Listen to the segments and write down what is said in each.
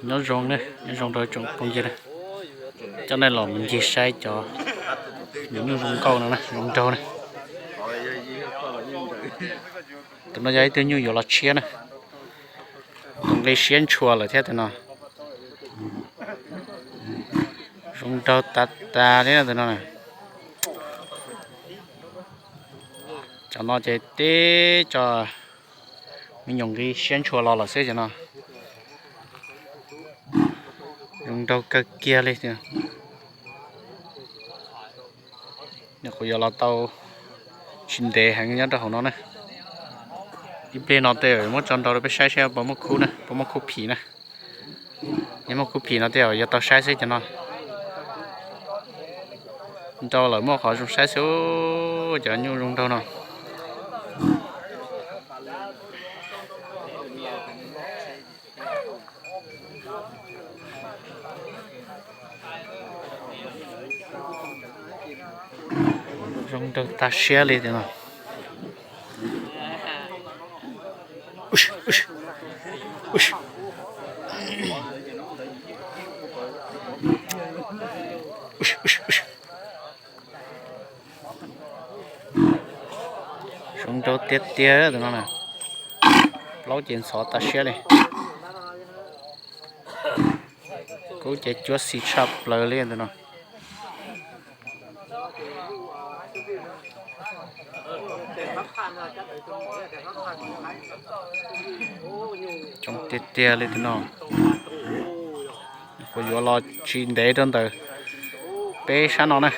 Nyob zoo ne, nyob zoo rau tsoom phooj ywg na. Coj nej los mus ncig saib cov nyuj zoo nkauj no na, zoo nraug na. Tus no yog ib tug nyuj yuav los tshiab na. Tus nqi siab ntshua lawm thiab tus no. Zoo nraug tas tas thiab tus no na. Cov no ces tib co me nyuam nqi siab ntshua los lawm xwb cov no. Zoo nraug kawg kiag li. Nws kuj yuav los tau tsis ntev heev nyob rau hauv no na. Ib pliag no tej muab tso nrau rau peb saib seb puas muaj khub na, puas muaj khub phim na. Yog muaj khub phim no tej yuav tau saib xwb cov no. Nrau lawm muaj qhov zoo saib xwb, cov nyuj zoo nraug no. Zoo nraug tag siab li tiag no. Zoo nraug tiag tiag tus no na. Plaub ces ntxhov tag siab li. Kub ces cuab xis tshaj plaws li tus no. Coob tiag tiag li tus no. Kuj yuav los tsis ntev rau ntawm peb sab no na.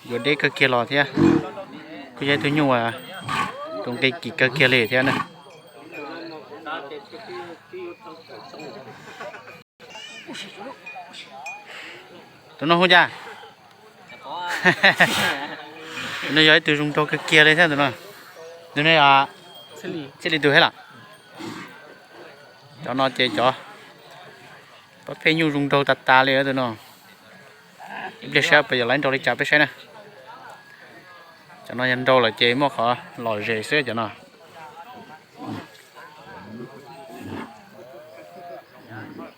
Yuav deb kawg kiag los thiab. Kuj yog ib tug nyuj uas tus nqi kim kawg kiag li thiab na. Tus no hu cas? Tus no yog ib tug zoo nraug kawg kiag li thiab tus no. Tus no yog txij li tus thiab lawm. Cov no ces cov pab pheej nyuj zoo nraug tas tas li tus no. Ib pliag saib puas yuav laiv nrau li cas peb saib na. Cov no yog nrau lawm ces muaj qhov lom zem xwb cov no.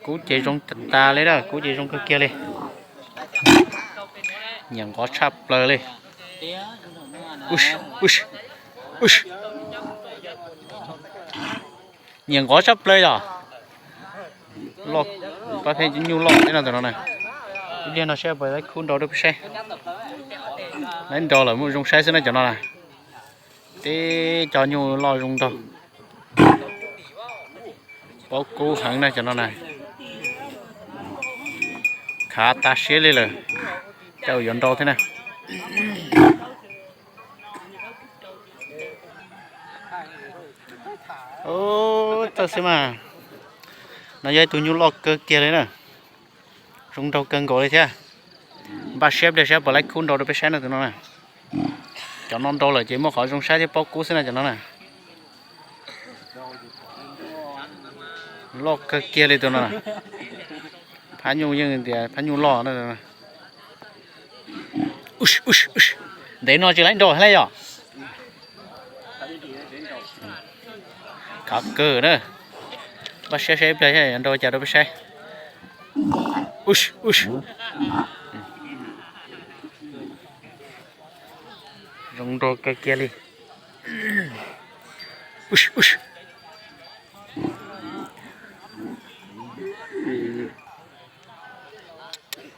Kub ces zoo tas tas li na, kub ces zoo kawg kiag li. Nyiam nqov tshaj plaws li. Nyiam nqov tshaj plaws yom. Loj, pab pheej nyuj loj thiab no tus no na. Ib pliag no saib puas laiv khub nrau rau peb saib. Laiv nrau lawm muaj zoo saib xwb na cov no na. Tib co nyuj loj zoo nraug. Paub kub heev na cov no na. Khav tag siab li lawm. Cauj yuav nrau thiab na. Txawj xwb mas. No yog ib tug nyuj loj kawg kiag li na. Zoo nraug kawg nkaus li thiab. Npaj siab pliag saib puas laiv khub nrau rau peb saib no tus no na. Cov no nrau lawm ces muaj qhov zoo saib thiab paub kub xwb na cov no na. Loj kawg kiag li tus no. Phab nyuj yeej tias phab nyuj loj na. Ntev no tsis laiv nrau thiab yom. Khav kawg na. Npaj siab saib ib pliag nrau cas rau peb saib. Zoo nraug kawg kiag li.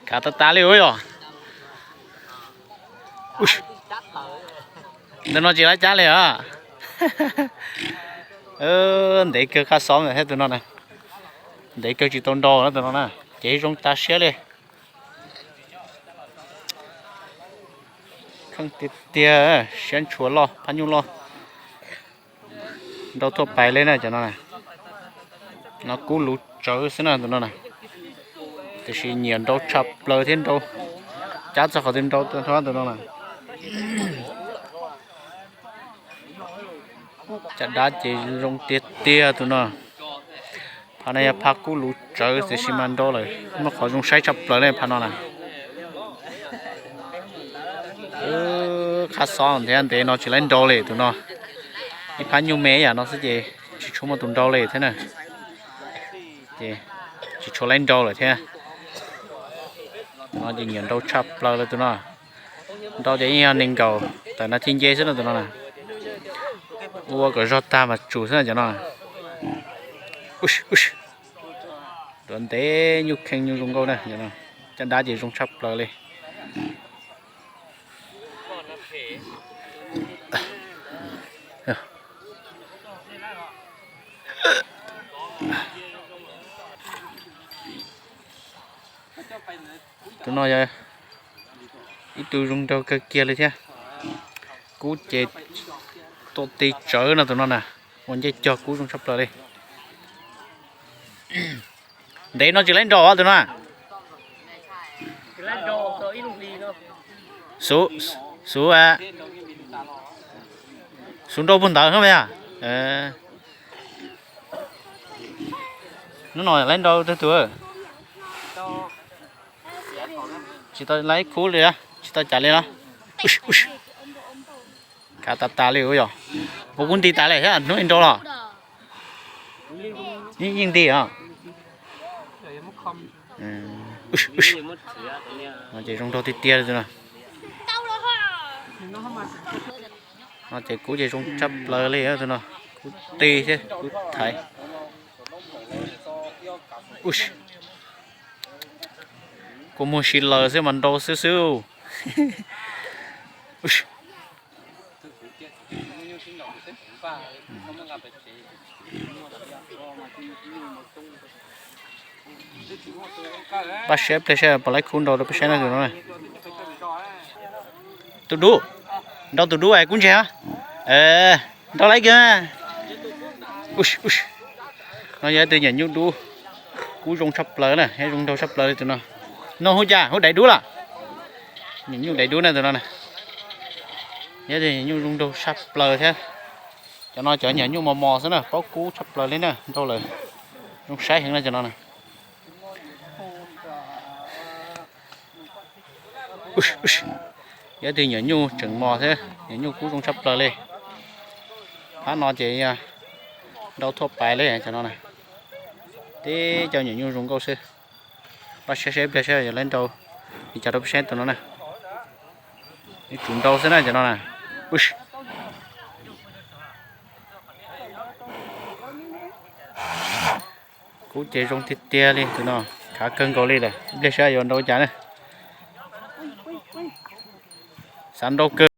Khav tas tas li ua yom. Tus no tsis laiv cab li os. Ntev kawg qab xob thiab tus no na. Ntev kawg tsis tau nrau na tus no na. Ces zoo tas siab li. Kheej tiag tiag, siab ntshua loj, phab nyuj loj. Nrau thuaj pais li na cov no na. No kub luv tsawv xwb na tus no na. Tiam sis nyiam nrau tshaj plaws thiab nrau cab txog qhov twg nrau txog qhov tus no na. Caj dab ces zoo tiag tiag tus no. Phab no yog phab kub luv tsawv tiam sis mas nrau lawm muaj qhov zoo saib tshaj plaws li phab no na. Qab xob thiab ntev no tsis laiv nrau li tus no. Ib phab nyuj me yam no xwb ces tsis tshua muaj tus nrau li thiab na. Ces tsis tshua laib nrau lawm thiab. No ces nyiam nrau tshaj plaws li tus no. Nrau ces yeej yog nees nkaum tawm nas this nce xwb no tus no na. Ua kom zog tag mas tsum xwb na cov no. Duav ntev nyuj kheej nyuj zoo nkauj na. Caj dab ces zoo tshaj plaws li. Tus no yog ib tug zoo nraug kawg kiag li thiab. Kub ces tuaj ti tsawv no tus no na. Ua ncej cog kub zoo tshaj plaws li. Ntev no tsis laib nrau tus no. Xuv, xuv, xuv nrau puag ntawd no yog. Hnub no laib nrau tug tug. Tsis tau laib kub li, tsis tau cas li no. Kav tas tas li ua yog. Puas kub nti tas li thiab hnub nrau los? Yeej nti os. No ces zoo nraug tiag tiag li tus no. No ces kub ces zoo tshaj plaws li tus no. Kub ti thiab kub thaiv. Kua muag si laws xwb mas nrau xwb xwb. Pab saib pliag saib puas laib kub nrau rau peb saib no tus no. Tus dub, nrau tus dub es kub ntseg. Nrau laib kiag. No yog tus nyuam nyuj dub, kub zoo tshaj plaws na, zoo nraug tshaj plaws li tus no. No hu cas hu daim dub los? Nyuam nyuj daim dub na tus no. Yog tus nyuam nyuj zoo nraug tshaj plaws thiab. Cov no cov nyuam nyuj mos mos xwb na, paub kub tshaj plaws li na, nrau lawm. Zoo saib heev na cov no na. Yog tus nyuam nyuj tseem mos thiab, nyuam nyuj kub zoo tshaj plaws li. Phab no ces nrau thuaj pais li cov no na. Tib co nyuam nyuj zoo nkauj xwb. Pab saib saib pliag saib yog laib nrau li cas rau peb saib tus no na. Tsum nrau xwb na cov no na. Kub ces zoo tiag tiag li tus no, khav kawg nkaus li lawm, ib pliag saib yuav nrau cas na. Xav nrau kawg.